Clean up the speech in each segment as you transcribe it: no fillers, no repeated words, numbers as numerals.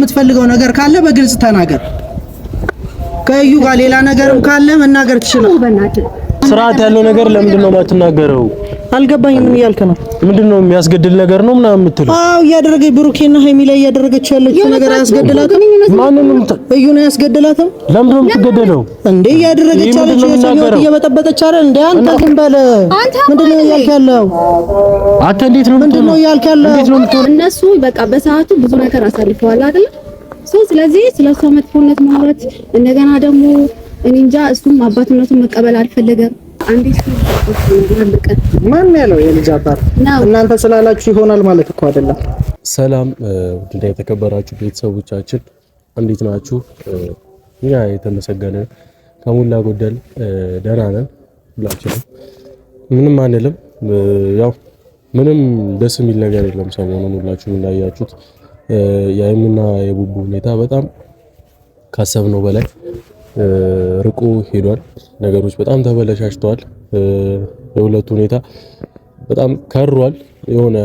የምትፈልገው ነገር ካለ በግልጽ ተናገር። ከእዩ ጋር ሌላ ነገርም ካለ መናገር ትችላለህ። ስርዓት ያለው ነገር ለምንድን ነው የማትናገረው? አልገባኝም። ምን እያልክ ነው? ምንድን ነው የሚያስገድል ነገር ነው ምናምን የምትለው? አዎ እያደረገች ብሩኬና ሀይሚ ላይ እያደረገች ያለችው ነገር አያስገድላትም? ማንንም እዩን አያስገድላትም? ለምንድን ነው የምትገደለው እንዴ? እያደረገች ያለችው የሰው ህይወት እየበጠበጠች አይደል እንዴ? አንተ ዝም በል። ምንድን ነው እያልክ ያለው? አንተ እንዴት ነው ምንድን ነው እያልክ ያለው? እነሱ በቃ በሰዓቱ ብዙ ነገር አሳልፈዋል አይደል? ስለዚህ ስለሷ መጥፎነት ማውራት እንደገና ደግሞ እኔ እንጃ እሱም አባትነቱን መቀበል አልፈለገም። አንዴ ማን ያለው የልጅ አባት እናንተ ስላላችሁ ይሆናል ማለት እኮ አይደለም። ሰላም ውድና የተከበራችሁ ቤተሰቦቻችን እንዴት ናችሁ? እኛ የተመሰገነ ከሞላ ጎደል ደህና ነን። ሁላችንም ምንም አንልም። ያው ምንም ደስ የሚል ነገር የለም። ሰሞኑን ሁላችሁም እንዳያችሁት የሀይሚና የቡቡ ሁኔታ በጣም ካሰብነው በላይ ርቆ ሄዷል። ነገሮች በጣም ተበለሻሽተዋል። የሁለቱ ሁኔታ በጣም ከሯል። የሆነ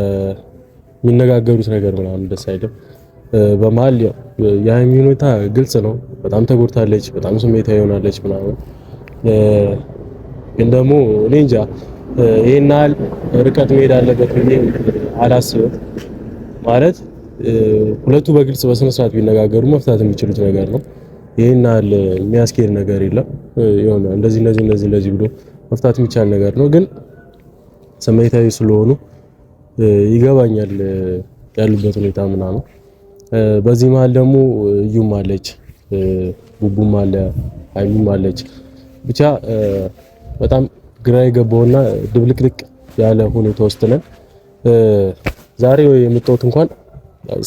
የሚነጋገሩት ነገር ምናምን ደስ አይልም። በመሀል የሀይሚ ሁኔታ ግልጽ ነው። በጣም ተጎድታለች፣ በጣም ስሜታዊ ሆናለች ምናምን። ግን ደግሞ እኔ እንጃ ይሄን ያህል ርቀት መሄድ አለበት ብዬ አላስብም። ማለት ሁለቱ በግልጽ በስነ ስርዓት ቢነጋገሩ መፍታት የሚችሉት ነገር ነው። ይሄን ያህል የሚያስኬድ ነገር የለም። የሆነ እንደዚህ እንደዚህ እንደዚህ እንደዚህ ብሎ መፍታት የሚቻል ነገር ነው። ግን ስሜታዊ ስለሆኑ ይገባኛል ያሉበት ሁኔታ ምናምን። በዚህ መሀል ደግሞ እዩም አለች፣ ቡቡም አለ፣ ሀይሚም አለች። ብቻ በጣም ግራ የገባውና ድብልቅልቅ ያለ ሁኔታ ውስጥ ነን። ዛሬ የመጣሁት እንኳን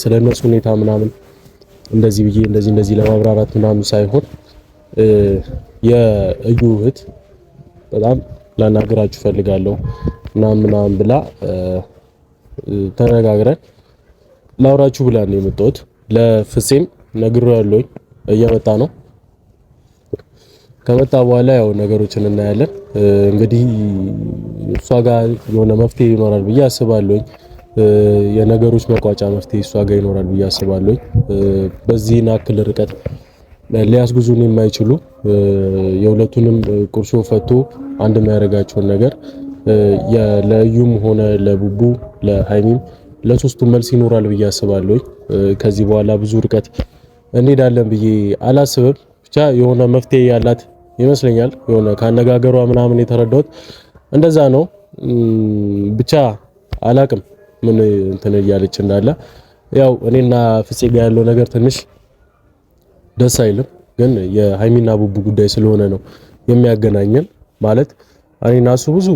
ስለነሱ ሁኔታ ምናምን እንደዚህ ብዬ እንደዚህ እንደዚህ ለማብራራት ምናምን ሳይሆን የእዩ እህት በጣም ላናግራችሁ ፈልጋለሁ ምናምን ምናምን ብላ ተነጋግረን ላውራችሁ ብላ ነው የመጣሁት። ለፍፄም ነግሬዋለሁኝ እየመጣ ነው። ከመጣ በኋላ ያው ነገሮችን እናያለን። እንግዲህ እሷ ጋር የሆነ መፍትሄ ይኖራል ብዬ አስባለሁኝ። የነገሮች መቋጫ መፍትሄ እሷ ጋር ይኖራል ብዬ አስባለሁ። በዚህ ያክል ርቀት ሊያስጉዙን የማይችሉ የሁለቱንም ቁርሾ ፈቶ አንድ የሚያደርጋቸውን ነገር ለእዩም ሆነ ለቡቡ ለሃይሚም ለሶስቱ መልስ ይኖራል ብዬ አስባለሁ። ከዚህ በኋላ ብዙ ርቀት እንሄዳለን ብዬ አላስብም። ብቻ የሆነ መፍትሄ ያላት ይመስለኛል። የሆነ ካነጋገሯ ምናምን የተረዳሁት እንደዛ ነው። ብቻ አላቅም ምን እንትን እያለች እንዳለ። ያው እኔና ፍፄ ጋር ያለው ነገር ትንሽ ደስ አይልም፣ ግን የሃይሚና ቡቡ ጉዳይ ስለሆነ ነው የሚያገናኘን። ማለት እኔና እሱ ብዙ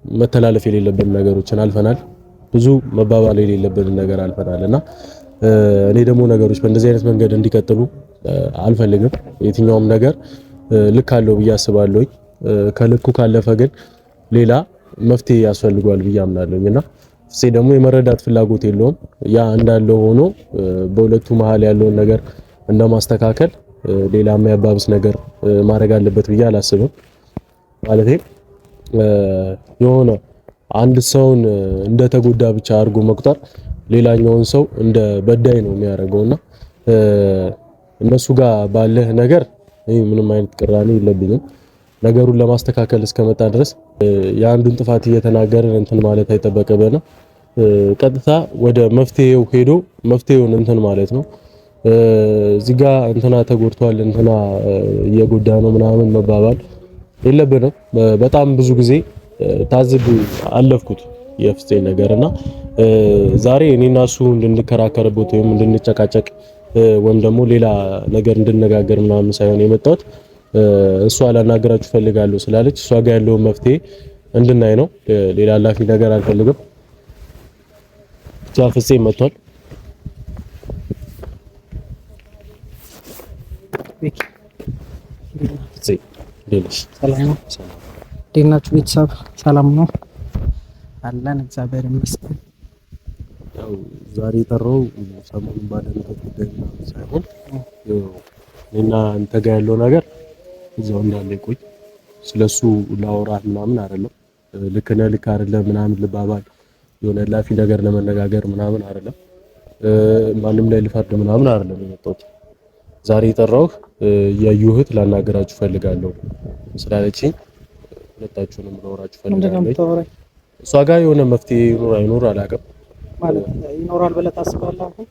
መተላለፍ የሌለብን ነገሮችን አልፈናል፣ ብዙ መባባል የሌለብን ነገር አልፈናል እና እኔ ደግሞ ነገሮች በእንደዚህ አይነት መንገድ እንዲቀጥሉ አልፈልግም። የትኛውም ነገር ልክ አለው ብዬ አስባለሁኝ። ከልኩ ካለፈ ግን ሌላ መፍትሄ ያስፈልገዋል ብዬ አምናለሁኝ እና ፍፄ ደግሞ የመረዳት ፍላጎት የለውም። ያ እንዳለው ሆኖ በሁለቱ መሀል ያለውን ነገር እንደማስተካከል ሌላ የሚያባብስ ነገር ማድረግ አለበት ብዬ አላስብም። ማለቴ የሆነ አንድ ሰውን እንደተጎዳ ብቻ አድርጎ መቁጠር ሌላኛውን ሰው እንደ በዳይ ነው የሚያደርገውና እነሱ ጋር ባለህ ነገር ምንም አይነት ቅራኔ የለብኝም። ነገሩን ለማስተካከል እስከመጣ ድረስ የአንዱን ጥፋት እየተናገርን እንትን ማለት አይጠበቅብንም። ቀጥታ ወደ መፍትሄው ሄዶ መፍትሄውን እንትን ማለት ነው። እዚህ ጋ እንትና ተጎድቷል፣ እንትና እየጎዳ ነው ምናምን መባባል የለብንም። በጣም ብዙ ጊዜ ታዝብ አለፍኩት የፍፄ ነገር እና ዛሬ እኔና እሱ እንድንከራከርበት ወይም እንድንጨቃጨቅ ወይም ደግሞ ሌላ ነገር እንድነጋገር ምናምን ሳይሆን የመጣሁት እሷ ላናገራችሁ ፈልጋለሁ ስላለች እሷ ጋር ያለውን መፍትሄ እንድናይ ነው። ሌላ ኃላፊ ነገር አልፈልግም። ብቻ ፍፄ መጥቷል። ሰላም እንዴት ናችሁ ቤተሰብ? ሰላም ነው አለን፣ እግዚአብሔር ይመስገን። ያው ዛሬ የጠራው ሰሞኑን ባለንበት ጉዳይ ምናምን ሳይሆን እኔና አንተ ጋር ያለው ነገር እዛው እንዳለ ይቆይ። ስለሱ ላወራህ ምናምን አይደለም። ልክ ነህ ልክ አይደለም ምናምን ልባባል የሆነ ላፊ ነገር ለመነጋገር ምናምን አይደለም። ማንም ላይ ልፈርድ ምናምን አይደለም የመጣሁት። ዛሬ የጠራሁህ የዩ እህት ላናገራችሁ ፈልጋለሁ ስላለችኝ ሁለታችሁንም ላወራችሁ ፈልጋለሁ። እሷ ጋር የሆነ መፍትሄ ይኖር አይኖር አላውቅም። ማለት ይኖራል ብለህ ታስባለህ? አሁን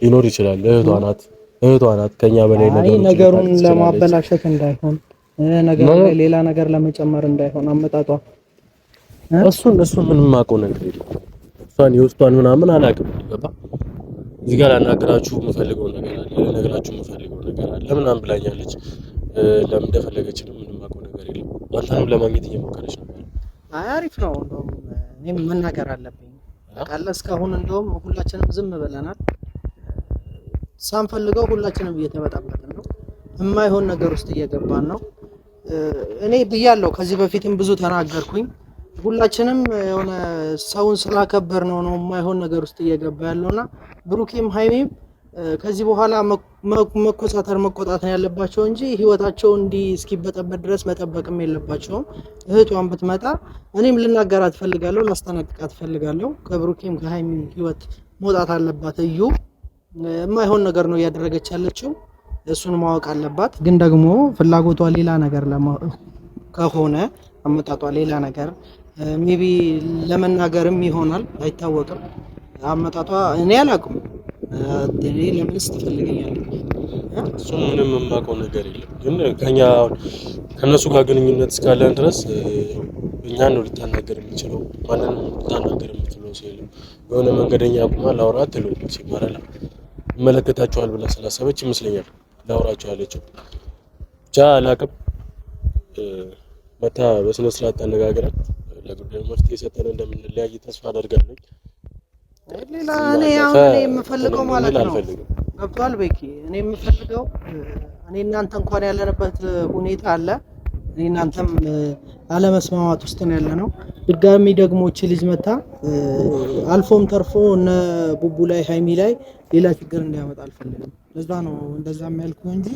ሊኖር ይችላል። እህቷ ናት፣ እህቷ ናት። ከኛ በላይ ነገሩን ለማበላሸት እንዳይሆን ነገሩ ላይ ሌላ ነገር ለመጨመር እንዳይሆን አመጣጧ እሱን እሱን ምንም የማውቀው ነገር የለም። እሷን የውስጧን ምናምን አላውቅም። ገባ እዚህ ጋር ላናግራችሁ የምፈልገው ነገር አለ፣ ልነግራችሁ የምፈልገው ነገር አለ ምናምን ብላኛለች። ለምን እንደፈለገችንም ምንም የማውቀው ነገር የለም። አንተንም ለማግኘት እየሞከረች ነበር። አይ አሪፍ ነው። እንደውም እኔም መናገር አለብኝ ቃለ እስካሁን እንደውም ሁላችንም ዝም ብለናል። ሳንፈልገው ሁላችንም እየተበጣበጥን ነው። የማይሆን ነገር ውስጥ እየገባን ነው። እኔ ብያለሁ፣ ከዚህ በፊትም ብዙ ተናገርኩኝ። ሁላችንም የሆነ ሰውን ስላከበር ነው ነው የማይሆን ነገር ውስጥ እየገባ ያለውና ብሩኬም ሀይሜም ከዚህ በኋላ መኮሳተር መቆጣት ነው ያለባቸው እንጂ ህይወታቸው እንዲህ እስኪበጠበጥ ድረስ መጠበቅም የለባቸውም። እህቷን ብትመጣ እኔም ልናገራት ፈልጋለሁ፣ ላስጠነቅቃት ፈልጋለሁ። ከብሩኬም ከሀይሜም ህይወት መውጣት አለባት። እዩ የማይሆን ነገር ነው እያደረገች ያለችው፣ እሱን ማወቅ አለባት። ግን ደግሞ ፍላጎቷ ሌላ ነገር ከሆነ አመጣጧ ሌላ ነገር maybe ለመናገርም ይሆናል አይታወቅም። አመጣጧ እኔ አላውቅም። እኔ ለምንስ ትፈልገኛለህ? እሱ ምንም የማውቀው ነገር የለም። ግን ከኛ ከእነሱ ጋር ግንኙነት እስካለን ድረስ እኛን ነው ልታናገር የምችለው። ማንንም ልታናገር የምትለው ሰው የለም። የሆነ መንገደኛ አቁማ ላውራ አትለውም። መቼም ይመለከታቸዋል ብላ ስላሰበች ይመስለኛል ላውራቸው ያለችው። ብቻ አላውቅም። መታ በስነ ስርዓት አነጋግረን ለጉዳዩ መፍትሄ የሰጠን እንደምንለያይ ተስፋ አደርጋለሁ። ሌላ እኔ አሁን እኔ የምፈልገው ማለት ነው ገብቷል ቤኪ። እኔ የምፈልገው እኔ እናንተ እንኳን ያለንበት ሁኔታ አለ። እኔ እናንተም አለመስማማት ውስጥ ነው ያለ ነው። ድጋሚ ደግሞ እቺ ልጅ መታ አልፎም ተርፎ እነ ቡቡ ላይ ሀይሚ ላይ ሌላ ችግር እንዲያመጣ አልፈልግም። ለዛ ነው እንደዛ ያልኩህ እንጂ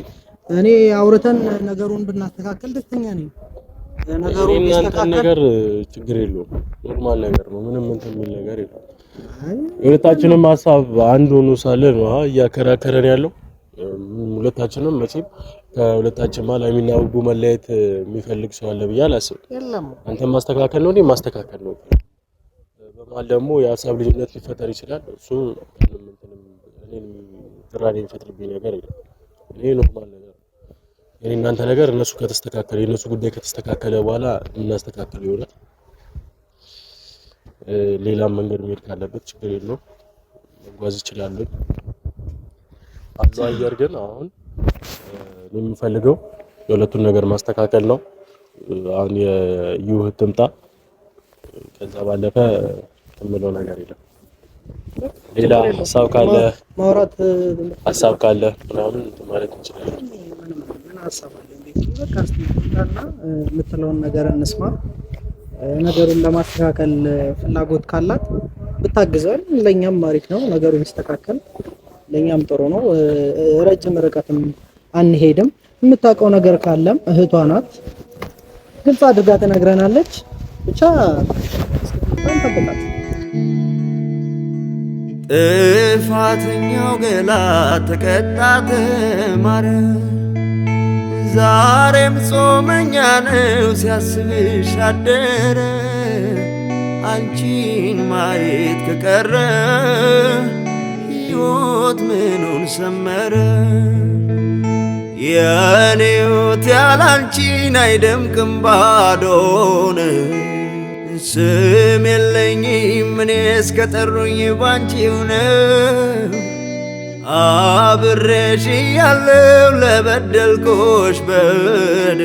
እኔ አውርተን ነገሩን ብናስተካከል ደስተኛ ነኝ። ነገሩ ቢስተካከል ነገር ችግር የለውም። normal ነገር ነው። ምንም እንትን የሚል ነገር የለውም። የሁለታችንም ሀሳብ አንድ ሆኖ ሳለ ነው እያከራከረን ያለው። ሁለታችንም መቼም ከሁለታችን መሀል ሀይሚና ቡቡ መለየት የሚፈልግ ሰው አለ ብዬ አላስብም። አንተም ማስተካከል ነው፣ እኔም ማስተካከል ነው። በመሀል ደግሞ የሀሳብ ልዩነት ሊፈጠር ይችላል። እሱ እኔን ቅራኔ የሚፈጥርብኝ ነገር የለም። እኔ normal ነገር የኔ እናንተ ነገር እነሱ ከተስተካከለ የእነሱ ጉዳይ ከተስተካከለ በኋላ የምናስተካከለው ይሆናል። ሌላም መንገድ መሄድ ካለበት ችግር የለውም፣ መጓዝ ይችላሉ። አሉ አየር ግን አሁን የምፈልገው የሁለቱን ነገር ማስተካከል ነው። አሁን የይህ ትምጣ፣ ከዛ ባለፈ የምለው ነገር የለም። ሌላ ሀሳብ ካለ ማውራት ሀሳብ ካለ ምናምን ማለት እንችላለን። ምን ሀሳብ አለ? በቃ እስኪ የምትለውን ነገር እንስማ። ነገሩን ለማስተካከል ፍላጎት ካላት ብታግዘን ለእኛም አሪፍ ነው። ነገሩ ቢስተካከል ለእኛም ጥሩ ነው። ረጅም ርቀትም አንሄድም። የምታውቀው ነገር ካለም እህቷ ናት፣ ግልጽ አድርጋ ትነግረናለች። ብቻ እንጠብቃት። ጥፋተኛው ገላ ተቀጣ ተማረ፣ ዛሬም ጾመኛ ነው ሲያስብሽ አደረ። አንቺን ማየት ከቀረ ሕይወት ምኑን ሰመረ? የኔ ሕይወት ያላንቺን አይደምቅም ባዶ ነው። ስም የለኝም እኔ እስከጠሩኝ ባንቺው ነው። አብሬሽ እያለሁ ለበደልኩሽ በደል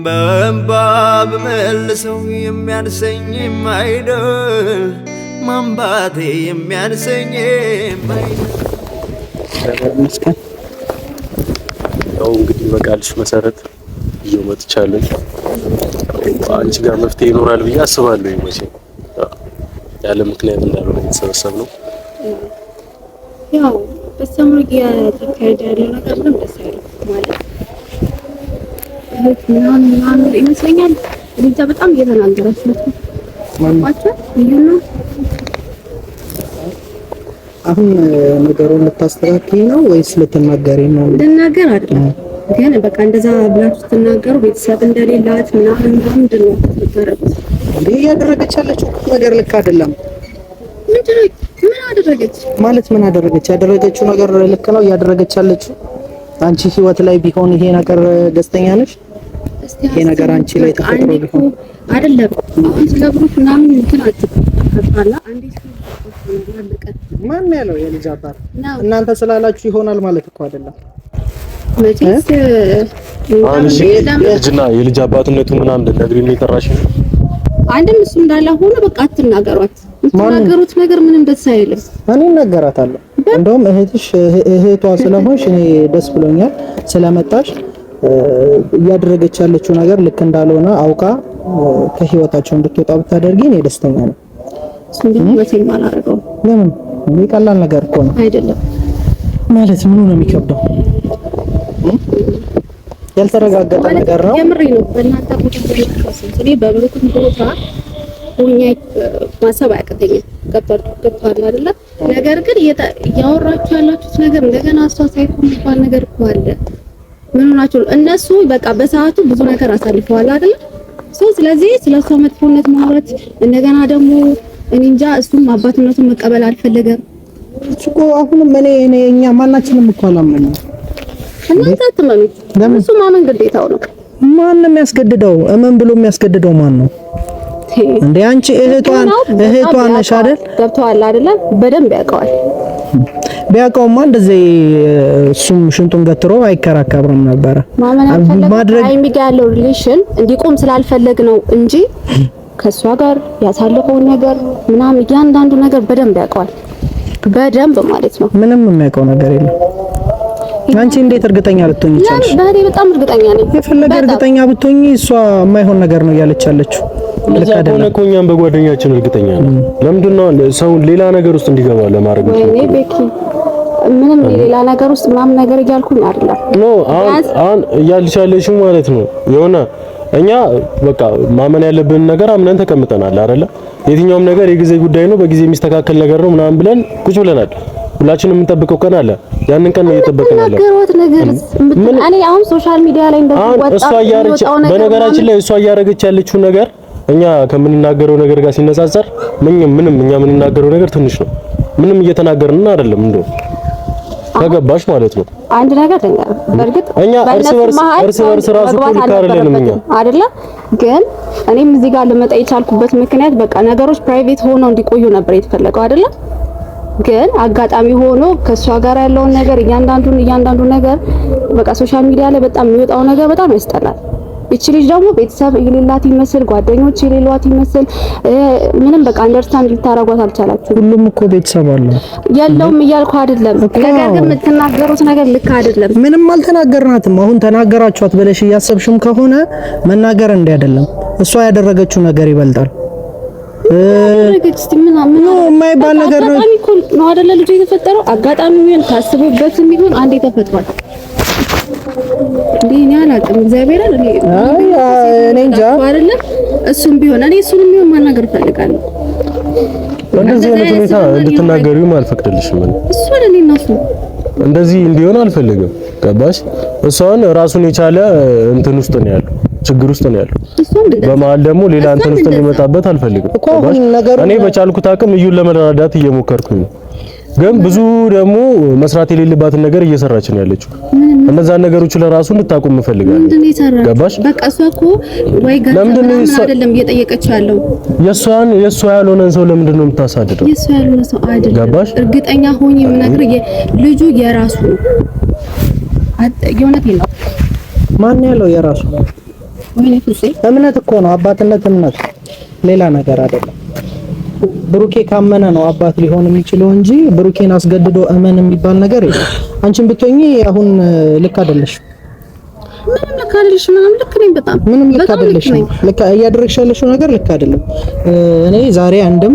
በእንባ ብመልሰው የሚያንሰኝም አይደል ማንባቴ የሚያንሰኝም አይደል። ያው እንግዲህ በቃልሽ መሰረት ይዤው መጥቻለሁ። አንቺ ጋር መፍትሄ ይኖራል ብዬ አስባለሁ። መቼም ያለ ምክንያት እንዳልሆነ የተሰበሰብ ነው። ያው በሰሞኑ እየተካሄደ ያለው ነገር ምንም ደስ አይልም። ማለት እህት ምናምን ምናምን ይመስለኛል። እንጃ በጣም እየተናገረች ነው ማለት ልዩና አሁን ነገሩን ልታስተካክይ ነው ወይስ ልትናገሪ ነው? ልናገር አይደለም ግን በቃ እንደዛ ብላችሁ ስትናገሩ ቤተሰብ እንደሌላት ምናምን ምንድን ነው የምታደርጉት? እንዴ እያደረገች ያለችው ነገር ልክ አይደለም። ምንድን ነው? ምን አደረገች ማለት ምን አደረገች? ያደረገችው ነገር ልክ ነው እያደረገች ያለችው። አንቺ ህይወት ላይ ቢሆን ይሄ ነገር ደስተኛ ነሽ? ይሄ ነገር አንቺ ላይ ተፈጥሮ ቢሆን አይደለም። አሁን ስለ ብሩክ ምናምን እንትን አትበል። አንዴ ማን ያለው የልጅ አባት እናንተ ስላላችሁ ይሆናል ማለት እኮ አይደለም። መቼስ የልጅና የልጅ አባትነቱ ምናምን ልትነግሪኝ ነው የጠራሽኝ? አንድም እሱ እንዳለ ሆኖ በቃ አትናገሯት። የምትናገሩት ነገር ምንም ደስ አይልም። እኔ እናገራታለሁ። እንደውም እህትሽ እህቷ ስለሆንሽ እኔ ደስ ብሎኛል ስለመጣሽ። እያደረገች ያለችው ነገር ልክ እንዳልሆነ አውቃ ከህይወታቸው እንድትወጣ ብታደርጊ እኔ ደስተኛ ነኝ። እሱ እንግዲህ መቼም አላደርገውም። ለምን? ቀላል ነገር እኮ ነው። አይደለም ማለት ምኑ ነው የሚከብደው? ያልተረጋገጠ ነገር ነው። የምሬ ነው። በእናንተ ቦታ እኔ በብሩክም ቦታ ሆኜ ማሰብ አያቅተኝም። ገብቷል አይደለ? ነገር ግን እያወራችሁ ያላችሁት ነገር እንደገና እሷ ሳይኮ የሚባል ነገር እኮ አለ። ምን ሆናችሁ እነሱ በቃ በሰዓቱ ብዙ ነገር አሳልፈዋል አይደለ? so ስለዚህ ስለሷ መጥፎነት ማውራት እንደገና ደግሞ እኔ እንጃ እሱም አባትነቱን መቀበል አልፈለገም እኮ አሁንም እኔ እኔ እኛ ማናችንም እኮ አላመንም። እናንተ አትመኑ፣ እሱ ማመን ግዴታው ነው። ማን ነው የሚያስገድደው? እመን ብሎ የሚያስገድደው ማን ነው እንዴ? አንቺ እህቷን እህቷን ነሽ አይደል? ገብተዋል አይደለ? በደንብ ያውቀዋል። ቢያውቀውማ እንደዚህ እሱም ሽንጡን ገትሮ አይከራከርም ነበረ። ማመን አልፈለገም። ሀይሚ ጋር ያለው relation እንዲቆም ስላልፈለግ ነው እንጂ ከእሷ ጋር ያሳለፈውን ነገር ምናምን እያንዳንዱ ነገር በደንብ ያውቀዋል። በደንብ ማለት ነው። ምንም የሚያውቀው ነገር የለም። አንቺ እንዴት እርግጠኛ ልትሆኚ ይቻልሽ? በእኔ በጣም እርግጠኛ ነኝ። የፈለገ እርግጠኛ ብትሆኚ እሷ የማይሆን ነገር ነው እያለች ያለችው። ልክ አይደለም እኮ እኛም በጓደኛችን እርግጠኛ ነን። ለምንድን ነው ሰው ሌላ ነገር ውስጥ እንዲገባ ለማድረግ? ወይኔ ቤኪ ምንም ሌላ ነገር ውስጥ ምናምን ነገር እያልኩኝ አይደለም። no አሁን አሁን እያልሽ ያለሽው ማለት ነው የሆነ እኛ በቃ ማመን ያለብን ነገር አምነን ተቀምጠናል አይደለ? የትኛውም ነገር የጊዜ ጉዳይ ነው፣ በጊዜ የሚስተካከል ነገር ነው ምናምን ብለን ቁጭ ብለናል። ሁላችንም የምንጠብቀው ቀን አለ። ያንን ቀን ነው እየጠበቅን ያለው። እኔ አሁን social media ላይ እንደዚህ ወጣ እሷ እያረች በነገራችን ላይ እሷ እያረገች ያለችው ነገር እኛ ከምንናገረው ነገር ጋር ሲነጻጸር ምንም ምንም እኛ የምንናገረው ነገር ትንሽ ነው። ምንም እየተናገርን አይደለም እንደው ከገባሽ ማለት ነው። አንድ ነገር ልንገርህ፣ በእርግጥ እኛ እርስ በርስ እርስ በርስ ራሱ እኮ ልክ አይደለንም እኛ አይደለ። ግን እኔም እዚህ ጋር ልመጣ የቻልኩበት ምክንያት በቃ ነገሮች private ሆነው እንዲቆዩ ነበር የተፈለገው አይደለ። ግን አጋጣሚ ሆኖ ከእሷ ጋር ያለውን ነገር እያንዳንዱን እያንዳንዱን ነገር በቃ social media ላይ በጣም የሚወጣው ነገር በጣም ያስጠላል። ይቺ ልጅ ደግሞ ቤተሰብ የሌላት ይመስል ጓደኞች የሌሏት ይመስል ምንም በቃ understand ልታረጓት አልቻላችሁም። ሁሉም እኮ ቤተሰብ አለው የለውም እያልኩ አይደለም። ነገር ግን የምትናገሩት ነገር ልክ አይደለም። ምንም አልተናገርናትም። አሁን ተናገራችኋት ብለሽ እያሰብሽም ከሆነ መናገር እንዲህ አይደለም። እሷ ያደረገችው ነገር ይበልጣል። የማይባል ነገር ነው። አጋጣሚ እኮ ነው አይደለ? ልጁ የተፈጠረው አጋጣሚ ይሁን ታስቦበትም ይሁን አንዴ ተፈጥሯል። እንዴ እኔ አላውቅም። እግዚአብሔርን እኔ አይ እኔ እንጃ አይደለም። እሱም ቢሆን እኔ እሱንም ቢሆን ማናገር እፈልጋለሁ። እንደዚህ አይነት ሁኔታ እንድትናገሪውም አልፈቅድልሽም። እኔ እሱ አይደል እና እሱ እንደዚህ እንዲሆን አልፈልግም። ገባሽ? እሷን ራሱን የቻለ እንትን ውስጥ ነው ያለው፣ ችግር ውስጥ ነው ያለው። በመሀል ደግሞ ሌላ እንትን ውስጥ እንዲመጣበት አልፈልግም። እኔ በቻልኩት አቅም እዩን ለመረዳዳት እየሞከርኩኝ ነው። ግን ብዙ ደግሞ መስራት የሌለባትን ነገር እየሰራች ነው ያለችው። እነዛን ነገሮች ለራሱ እንድታቆም እፈልጋለሁ። ገባሽ? በቃ እሷ እኮ ወይ ገንዘብ ምናምን አይደለም እየጠየቀች ያለው የሷን የሷ ያልሆነን ሰው ለምንድን ነው የምታሳድደው? የሷ ያልሆነ ሰው አይደለም። ገባሽ? እርግጠኛ ሆኜ የምነግርህ ልጁ የራሱ ነው። የእውነቴን ነው። ማን ያለው የራሱ ነው? ወይኔ ፍፄ፣ እምነት እኮ ነው አባትነት፣ እምነት ሌላ ነገር አይደለም። ብሩኬ ካመነ ነው አባት ሊሆን የሚችለው እንጂ ብሩኬን አስገድዶ እመን የሚባል ነገር የለም። አንቺን ብትሆኚ አሁን ልክ አይደለሽ። ምንም ልክ አይደለሽ። ምንም ልክ ነኝ። በጣም ምንም ልክ አይደለሽ። ልክ እያደረግሽ ያለሽው ነገር ልክ አይደለም። እኔ ዛሬ አንድም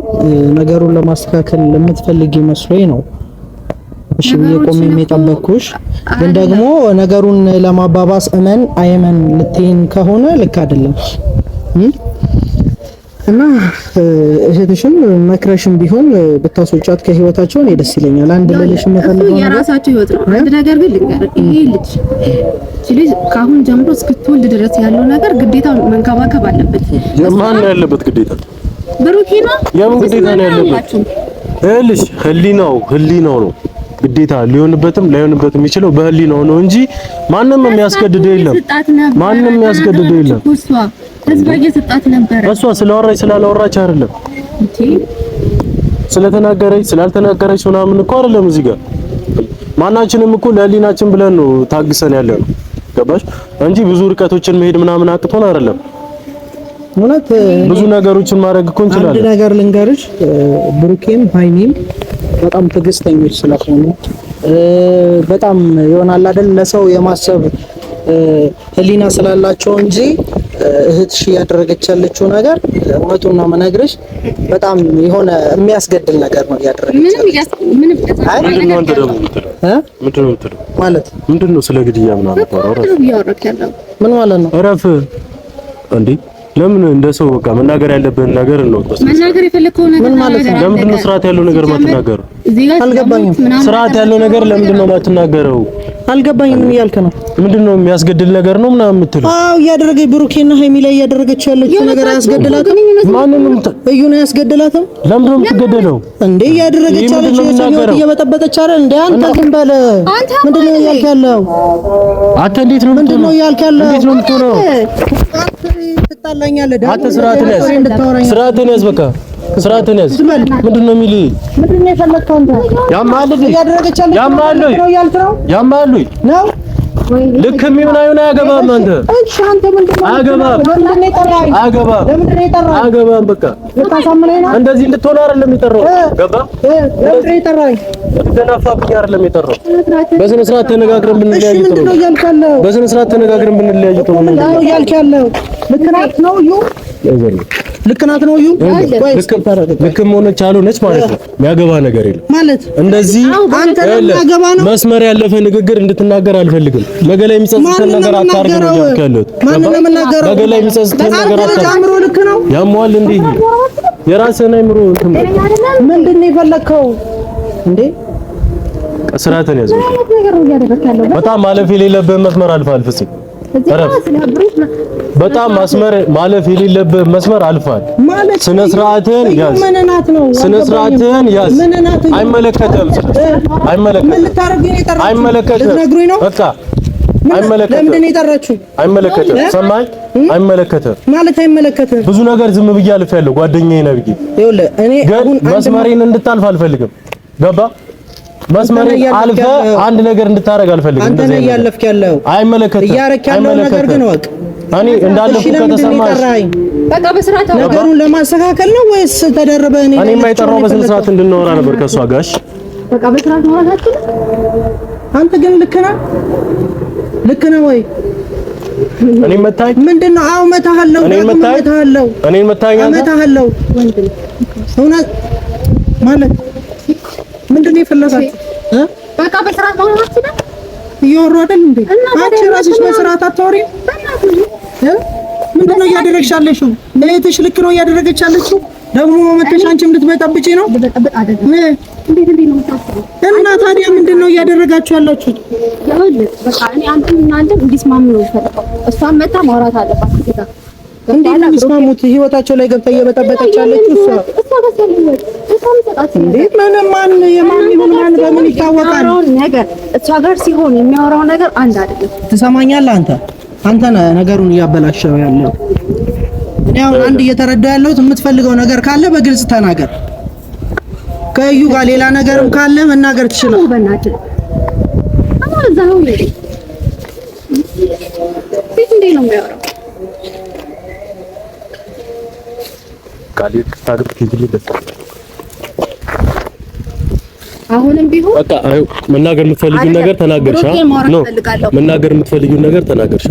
ነገሩን ለማስተካከል የምትፈልጊ መስሎኝ ነው እሺ ብዬ ቆሜ የጠበቅኩሽ፣ ግን ደግሞ ነገሩን ለማባባስ እመን አይመን ልትይን ከሆነ ልክ አይደለም። እና እህትሽም መክረሽም ቢሆን ብታስወጫት ከህይወታቸው እኔ ደስ ይለኛል። አንድ ልልሽ የምፈልገው ነገር የራሳቸው ህይወት ነው። አንድ ነገር ግን ልንገርህ፣ ይሄ ልጅ እቺ ልጅ ከአሁን ጀምሮ እስክትወልድ ድረስ ያለው ነገር ግዴታ መንከባከብ አለበት። ማን ነው ያለበት ግዴታ? ብሩኬ ነው። የምን ግዴታ ነው ያለበት? ይኸውልሽ ህሊናው ህሊናው ነው ግዴታ ሊሆንበትም ላይሆንበትም የሚችለው በህሊናው ነው እንጂ ማንም የሚያስገድደው የለም። ማንም የሚያስገድደው የለም። ህዝብ እየሰጣት ነበረ። እሷ ስላወራች ስላላወራች አይደለም፣ ስለተናገረች ስላልተናገረች ምናምን እኮ አይደለም። እዚህ ጋር ማናችንም እኮ ለህሊናችን ብለን ነው ታግሰን ያለ ነው። ገባሽ? እንጂ ብዙ ርቀቶችን መሄድ ምናምን አቅቶን አይደለም። እውነት ብዙ ነገሮችን ማድረግ እኮ እንችላለን። አንድ ነገር ልንገርሽ፣ ብሩኬም ሃይሚም በጣም ትዕግስተኞች ስለሆኑ በጣም ይሆናል አይደል ለሰው የማሰብ ህሊና ስላላቸው እንጂ እህትሽ እያደረገች ያለችው ነገር እውነቱን ነው የምነግርሽ፣ በጣም የሆነ የሚያስገድል ነገር ነው እያደረገች። ምንም ማለት ምንድን ነው? ስለ ግድያ ምናምን ምን ማለት ነው? እረፍ እንዴ! ለምን እንደ ሰው በቃ መናገር ያለብህን ነገር ነው። መናገር የፈለከው ነገር ምን ማለት ነው? ለምንድን ነው ስርዓት ያለው ነገር ማትናገረው? አልገባኝም። ስርዓት ያለው ነገር ለምንድን ነው ማትናገረው? አልገባኝም። ምን እያልክ ነው? ምንድን ነው የሚያስገድል ነገር ነው ምናምን የምትለው? አዎ እያደረገች ብሩኬና ሀይሚ ላይ እያደረገች ያለችው ነገር አያስገድላትም? ማንንም እዩን አያስገድላትም? ለምንድን ነው የምትገደለው እንዴ? እያደረገች ያለችው የሰው ህይወት እየበጠበጠች አይደል እንዴ? አንተ ዝም በል። ምንድን ነው እያልክ ያለው አንተ? እንዴት ነው ምንድን ነው እያልክ ያለው? እንዴት ነው የምትሆነው? ትጣላኛለህ። አንተ ስርዓትን ያዝ፣ ስርዓትን ያዝ፣ በቃ ስርዓትን ያዝ። ምንድን ነው የሚልህ? ምንድን ነው የፈለግከው አንተ? ያማል እንዴ? እያደረገች ያለችው ያማል ነው እያልክ ነው? ያማል ነው ልክም ይሁን አይሁን አያገባም። አንተ እሺ፣ አንተ ምንድን ነው አያገባም። ለምንድን ነው የጠራኸኝ? አያገባም። ለምንድን ነው የጠራኸኝ? አያገባም። በቃ ልታሳምነኝ ነው? እንደዚህ እንድትሆን አይደለም የጠራሁት። ገባ? ለምንድን ነው የጠራኸኝ? ልትደናፋብኝ አይደለም የጠራሁት። በስነ ስርዓት ተነጋግረን እሺ፣ ብንለያይ ጥሩ ምንድን ነው ነው። እያልክ ያለው? በስነ ስርዓት ተነጋግረን ብንለያይ ጥሩ ነው። ምንድን ነው እያልክ ያለው? ልክ ናት ነው እዩ? ልክ ናት ነው እዩ? ልክም ሆነች አልሆነች ማለት ነው የሚያገባ ነገር የለም ማለት እንደዚህ አንተ የሚያገባ ነው። መስመር ያለፈ ንግግር እንድትናገር አልፈልግም። ነገ ላይ የሚጸጽትህን ነገር አታርግ ነው እያልኩ ያለሁት። ማንን ነው የምናገረው? ነገ ላይ የሚጸጽትህን ነገር አታርግ። አእምሮ ልክ ነው ያመዋል እንዴ? የራስህን አእምሮ እንትን ምንድን ነው የፈለግከው እንዴ? ስርዓትን ያዝ። በጣም ማለፍ የሌለብህን መስመር አልፈሃል ፍፄ። በጣም መስመር ማለፍ የሌለብህ መስመር አልፈሃል። ስነ ስርዓትህን ያዝ። ስነ ስርዓትህን ያዝ። አይመለከትህም። አይመለከትህም። አይመለከትህም። በቃ አይመለከትህም። ለምንድን ነው የጠራችሁ? አይመለከትህም። ሰማኸኝ? አይመለከትህም ማለት አይመለከትህም። ብዙ ነገር ዝም ብዬ አልፌያለሁ ጓደኛዬ ነህ ብዬ። ይኸውልህ እኔ ግን መስመሬን እንድታልፍ አልፈልግም። ገባ? መስመሬን አልፈህ አንድ ነገር እንድታረግ አልፈልግም። አንተ ነህ እያለፍክ ያለው። አይመለከትህም። እያረክ ያለው ነገር ግን እወቅ። እኔ እንዳለፍኩ ከተሰማሽ በቃ በስርዓት ነገሩን ለማስተካከል ነው ወይስ ተደርበህ? እኔ እኔማ የጠራው በስነ ስርዓት እንድናወራ ነበር ከእሷ ጋር። በቃ በስርዓት ማውራት። አንተ ግን ልክ ነህ፣ ልክ ነህ ወይ? እኔ መታኝ ምንድን ነው? አዎ እመታሃለሁ፣ እመታሃለሁ፣ እኔን መታኝ፣ አንተ እመታሃለሁ። እውነት ማለት ምንድን ነው የፈለጋችሁ? በቃ በስርዓት ማውራት እያወሩ አይደል እንዴ? አንቺ ራስሽ በስርዓት አታወሪም? ምንድን ነው እያደረግሽ ያለሽው? እህትሽ ልክ ነው እያደረገች ያለችው? ደግሞ መተሽ አንቺም ልትበጠብጪ ነው? እና ታዲያ ምንድን ነው እያደረጋችሁ ያላችሁት? ይኸውልህ በቃ እኔ አንተም እና አንተም እንዲስማሙ ነው የምፈልገው። እሷም መታ ማውራት አለባት። እንዴት ነው የሚስማሙት? ህይወታቸው ላይ ገብታ እየበጠበጠች ያለችው እሷ። እንዴ ምንም ማን የማን ይሁን ማን በምን ይታወቃል? ነገር እሷ ጋር ሲሆን የሚያወራው ነገር አንድ አይደለም። ትሰማኛለህ? አንተ አንተ ነህ ነገሩን እያበላሸው ያለው። እኔ አሁን አንድ እየተረዳሁ ያለሁት የምትፈልገው ነገር ካለ በግልጽ ተናገር። ከእዩ ጋር ሌላ ነገርም ካለ መናገር ትችላለህ። በእናትህ አሁን እዛ ነው እንዴ? እንዴ ነው የሚያወራው? አሁንም ቢሆን በቃ መናገር የምትፈልጊውን ነገር ተናገርሻ። No መናገር የምትፈልጊውን ነገር ተናገርሻ።